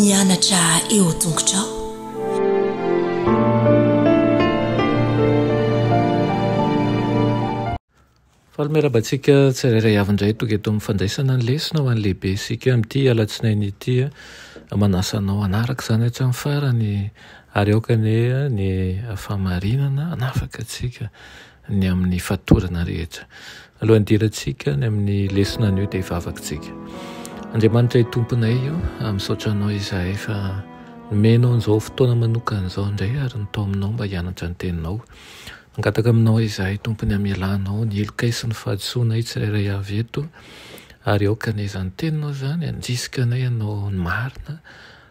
Mianatra eo an-tongotrao. Faly miarahaba antsika tsirairay avy indray tonga eto amin'ny fandraisana ny lesona ho an'ny lehibe isika amin'ity alatsinainy ity. Manasa anao hanaraka izany hatramin'ny farany ary aoka anie ny fahamarinana hanafaka antsika ny amin'ny fatorana rehetra. Alohan'ny hidirantsika ny amin'ny lesona anio dia hivavaka isika. Andriamanitra Tomponay o, misaotra Anao izahay fa nomenao an'izao fotoana manokana izao indray ary nitaominao mba hianatra ny Teninao. Mangataka Aminao izahay Tompo ny hamelanao ny helokay sy ny fahadisoanay tsirairay avy eto ary aoka anie izany Teninao izany handrisika anay hanao ny marina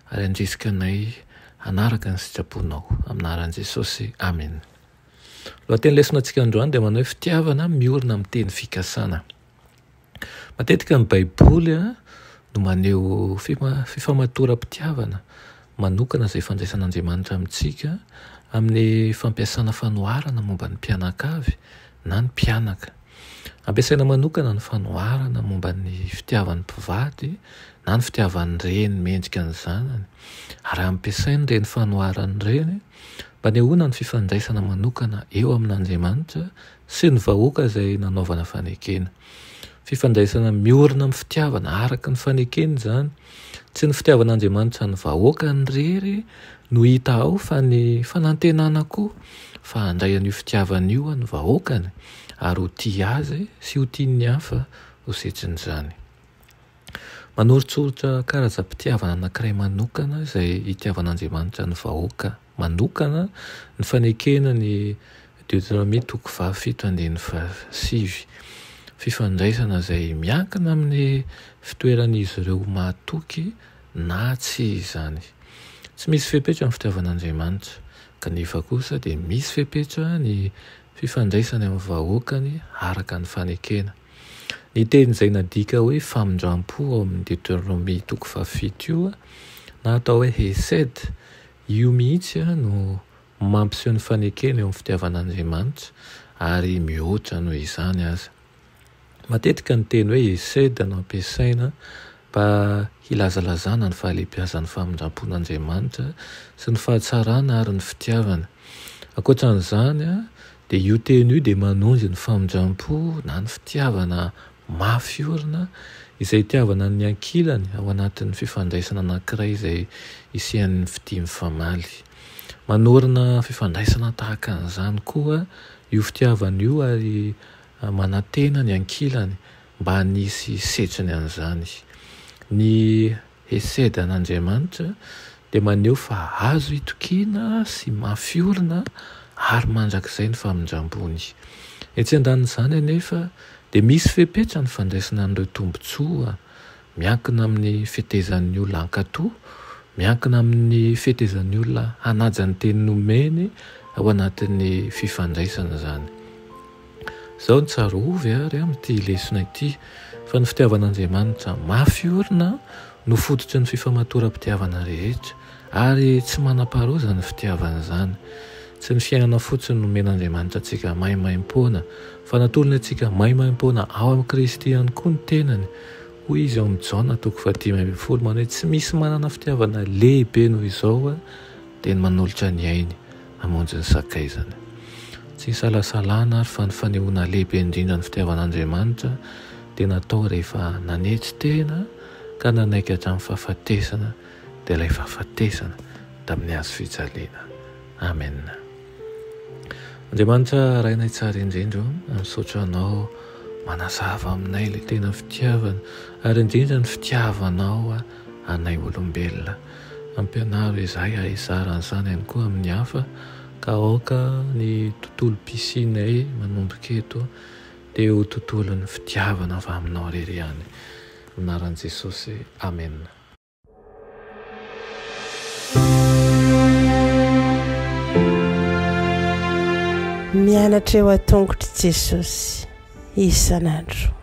ary handrisika anay hanaraka ny sitraponao. Amin'ny anaran'i Jesosy. Amena. Lohateny lesona antsika androany dia manao hoe fitiavana miorina amin'ny teny fikasana. Matetika ny Baiboly no maneho fifamatoram-pitiavana manokana izay ifandraisan'Andriamanitra amintsika amin'ny fampiasana fanoharana momba ny mpianakavy na ny mpianaka. Ampiasaina manokana ny fanoharana momba ny fitiavan'ny mpivady na ny fitiavan'ny reny mendrika ny zanany, ary ampiasaina ireny fanoharana ireny mba hanehoana ny fifandraisana manokana eo amin'Andriamanitra sy ny vahoaka izay nanaovana fanekena. Fifandraisana miorina amin'ny fitiavana araka ny fanekena izany. Tsy ny fitiavan'Andriamanitra ny vahoakany irery no hita ao fa ny fanantenana koa fa handray an'io fitiavana io ny vahoakany ary ho tia azy sy ho tian'ny hafa ho setrin'izany. Manoritsoritra karazam-pitiavana anankiray manokana izay itiavan'Andriamanitra ny vahoaka manokana ny fanekena ny Deoteronomia toko fahafito andininy fahasivy. Fifandraisana izay miankina amin'ny fitoeran'izy ireo ho mahatoky na tsia izany. Tsy misy fepetra ny fitiavan'Andriamanitra, kanefa kosa dia misy fepetra ny fifandraisany amin'ny vahoakany araka ny fanekena. Ny teny izay nadika hoe famindram-po ao amin'ny Deoteronomia toko fahafito io, na atao hoe hesed, io mihitsy no mampiseho ny fanekena eo amin'ny fitiavan'Andriamanitra, ary mihoatra noho izany aza. Matetika ny teny hoe hesed no ampiasaina mba hilazalazana ny fahalehibiazan'ny famindram-pon'Andriamanitra sy ny fahatsarana ary ny fitiavana. Ankoatra an'izany, dia io teny io dia manondro ny famindram-po na ny fitiavana mafy orina izay itiavana ny ankilany ao anatin'ny fifandraisana anankiray izay isian'ny fitia mifamaly. Manorina fifandraisana tahaka an'izany koa io fitiavana io ary manantena ny ankilany mba hanisy setriny an'izany. Ny Hesed an'Andriamanitra dia maneho fa azo itokiana sy mafy orina ary mandrakizay ny famindram-pony. Etsy andanin'izany anefa, dia misy fepetra ny fandraisana an'ireo tombontsoa, miankina amin'ny fetezan'ny olona hankatò, miankina amin'ny fetezan'ny olona hanaja ny teny nomeny ao anatin'ny fifandraisana izany. Izao no tsarovy ary amin'ity lesona ity fa ny fitiavan'Andriamanitra mafy orina no fototry ny fifamatoram-pitiavana rehetra ary tsy manam-paharoa izany fitiavana izany. Tsy ny fiainana fotsiny no omen'Andriamanitra antsika maimaimpoana fa natolony antsika maimaimpoana ao amin'i Kristy ihany koa ny tenany. Hoy izy ao amin'ny Jaona toko fahadimy ambin'ny folo manao hoe tsy misy manana fitiavana lehibe noho izao dia ny manolotra ny ainy hamonjy ny sakaizany. Tsy isalasalana àry fa ny fanehoana lehibe indrindra ny fitiavan'Andriamanitra dia natao rehefa nanetry tena ka nanaiky hatramin'ny fahafatesana, dia ilay fahafatesana tamin'ny hazo fijaliana. Amena. Andriamanitra Rainay tsara indrindra o, misaotra Anao manazava aminay ilay tena fitiavana, ary indrindra ny fitiavanao anay olombelona. Ampianaro izahay hahizara an'izany ihany koa amin'ny hafa ka aoka ny tontolom-pisianay manomboka eto dia ho tontolon'ny fitiavana avy aminao irery ihany. Amin'ny anaran'i Jesosy, Amena. Mianatra eo an-tongotr'i Jesosy isan'andro.